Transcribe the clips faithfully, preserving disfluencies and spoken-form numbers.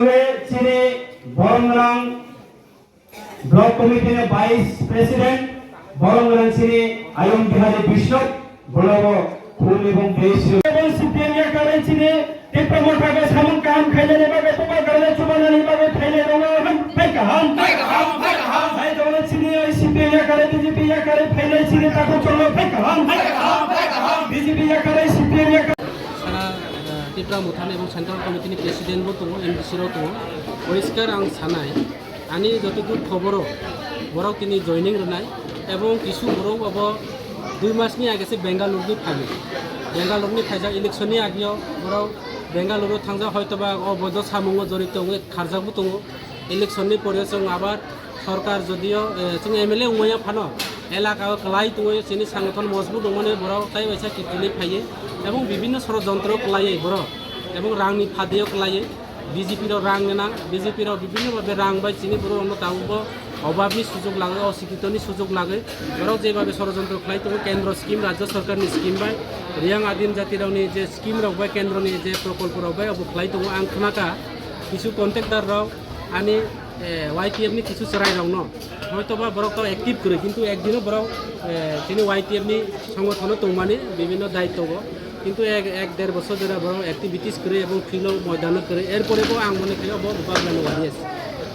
Chini Boromrang Block Committee ni Vice President, Boromrang chini Ayung Bihari Bishnoi, bonobo khulum ebong beisri. Ebong C P M yakare chini Tipra Motha ke samung kaham khainani bagwi, Bubagra le chubanani bagwi phainai rokno hai kaham. Hai kaham, hai kaham. Hai dole chini C P M yakare, B J P yakare phainai chini takhuk cholo hai kaham. Hai kaham, hai kaham. B J P yakare, C P M yakare. Sara, eh, Tipra Motha ni ebong Central Committee ni President bo tongo, M D C rok tongo. Poriskar ang sanai, ani jotodur khoboro borok tini joining rwnai, ebong kisu borok abo dui mas ni age se Bengaluru ni phaio. Bengaluru ni phaijak election ni ageo borok Bengaluru thangjak, hoitoba o bodo samungo jorito wngwi kharjak bo tongo. Election ni pore chwng abar sorkar jodio, eh, chwng M L A wngmaya phano elaka o kwlai tongwi chini sangothon mojbut wngmani borok tai waisa kiphilwi phaiwi ebong bibinno sorojontro kwlaiwi borok ebong rangni phadio kwlaiwi B J P rok rang nang, B J P rok bibinno babe rang bai chini borok rokno tabukbo obabni sujok lagwi, osikitoni sujok lagwi borok jebabe sorojontro khlai tongo kendro scheme, rajya sorkarni scheme bai Riyang Adim Jati rokni je scheme rok bai kendroni je prokolpo rok bai obo khlai tongo. Ang khwnakha kisu contractor rok ani, eh, Y T F ni kisu chwrai rokno hoitoba borok to active kwrwi, kintu ekdino borok, eh, chini Y T F ni songothono tongmani bibinno daityogo, kintu ek, ek der bosor jora borok activities kwrwi ebong field o moidano kwrwi, erpore bo ang mone khaio bo Bubagrani warriors,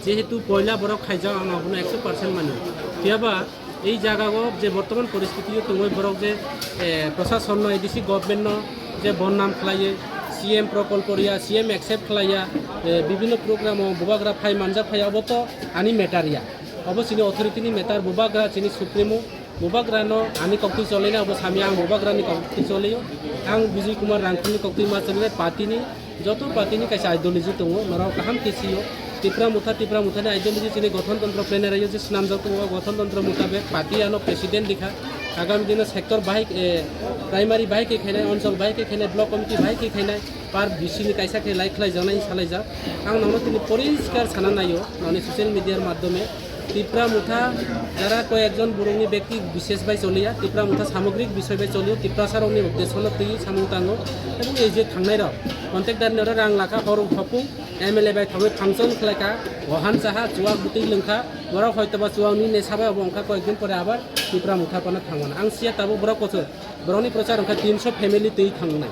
jehetu poila borok khaijak, ang abono ekso percent mani. Phiyaba ei jaga o je bortoman poristiti o tongwi borok je, eh, prosasonno, A D C government no je bonnam khlaiwi, C M prokolpo riya, C M accept khlaiya, eh, bibinno program o Bubagra phai manjak phai, obo to ani matter ya. Obo chini authority ni matter, Bubagra chini supremo, Bubagra no ani koktwi cholaina, obo samya ang Bubagra ni koktwi cholaio. Ang Bijay Kumar Rangkhol ni koktwi ma cholainai, party ni, joto party ni kaisa ideology tongo, norok kaham khe sio. Tipra Motha, Tipra Motha ni ideology chini Gothon Tontro Plenary o je swnamjak tongo, o Gothon Tontro mutabek party ano president rikha. Agami dino sector bahai, eh, primary bahai khe khainai, onchol bahai khe khainai, block committee bahai khe khainai, par B C ni kaisa khe lai khlai jaknai salaijak. Ang nono tini poriskar sana naio, noni social media madhyome. Tipra Motha jara koyekjon borokni bekti bishesh bai choliya, Tipra Motha samogrik bishoy bai choliyo, Tiprasa rokni uddeshono twi samung tango, ebong ei je thangnai rok contractor ni oro rang lakha, hor hopung M L A bai thangwi function khlaikha, wahan chaha, chuwak bwtwi lwngkha, borok hoitoba chuwak nini sabai obo wngkha, koyekdin pore abar Tipra Motha phano thangmano. Ang siya tabuk borok kochok, borokni prochar wngkha tinso family twi thangnai.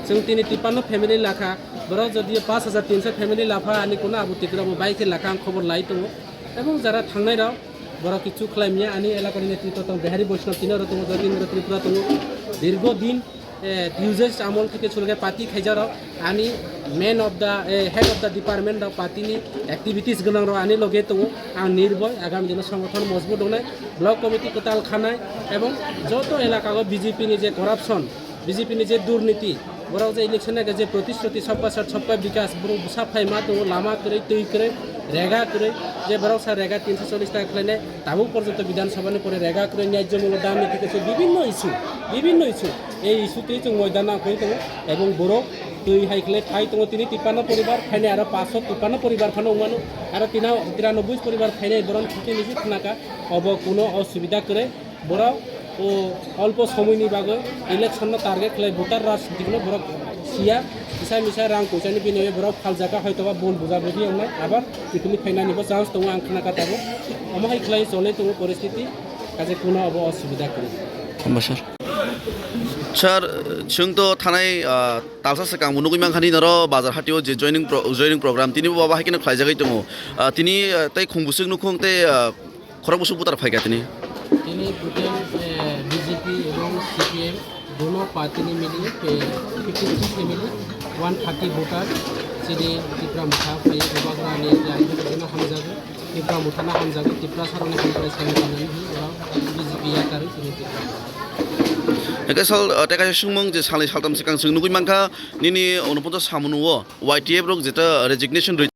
Chwng tini tipanno family lakha, borok jodi pash hajar tinso family lapha, ani kuno abo Tipra bo bai khe lakha, ang khobor lai tongo. Ebong jara thangnai rok, borok kichu khlai manya, ani elakani netritwo tong Bihari Vaishnav tini oro tongo, Jatindra Tripura tongo. Dirgo din, eh, T U J amol theke chulge party khaijak rok, ani man of the, eh, head of the department rok, party ni activities gwnang rok ani loge tongo. Ang nirboy, agami dino songothono mojbut wngnai, block committee kwtal khanai, ebong joto elaka o B J P ni je corruption, B J P ni je durniti, borok je election age je protisruti, sabka sat, sabka bikas, borok bwsa phai ma tongo, lama kwrwi, twi kwrwi, rega kwrwi, je borok sa rega tinso chollish taka khlainai, tabuk porjonto Bidhan Sabha ni pore rega kwrwi, nyajyo mulo dam niti kaisa bibinno issue, bibinno issue, ei issue twi chwng moidano kwrwi tongo, ebong borok twi hai khlai phai tongo tini tippanno poribar, phainai aro paanso tippanno poribar phano wngmano, aro tina-, tiranoboi poribar phainai, borok thwkhe niji khnakha, obo kuno osubida kwrwi. Borok o olpo somoini bagwi election no target khlai, voter rajniti no borok siya, kisa misa rang poisa ni biniyogo borok phaljaka, hoitoba bol buja buji wngnai, abar kiphilwi phainani bo chance tongo, ang khna kha tabuk. Omo hai khlai cholwi tongo poristiti, kaje kuno obo osubida kwrwi. Hambai sir. Sir, chwng to thanai, ah, talsa swkang bo nugwi mankha nini oro bazar hatio je joining pro-, joining program tini bo baba hai kheno khlaijagwi tongo. Ah, tini, ah, tei khung bwswk nukhung tei, ah, Khorok bwswk voter phaikha tini? Tini total, eh, B J P ebong C P M dono party ni mili, eh, fifty three family, one thirty voter chini Tipra Motha phaiwi Bubagra ni je aini hamjago, Tipra Motha no hamjago, Tiprasa rokni hamkrai sai manani hwnwi oro B J P yakarwi chini Tipra Motha. Hwnkhe sal, eh, tei kaisa swngmung je salni saltham swkang chwng nugwi mankha nini unoponchas samung o Y T F rok jeta resignation rwi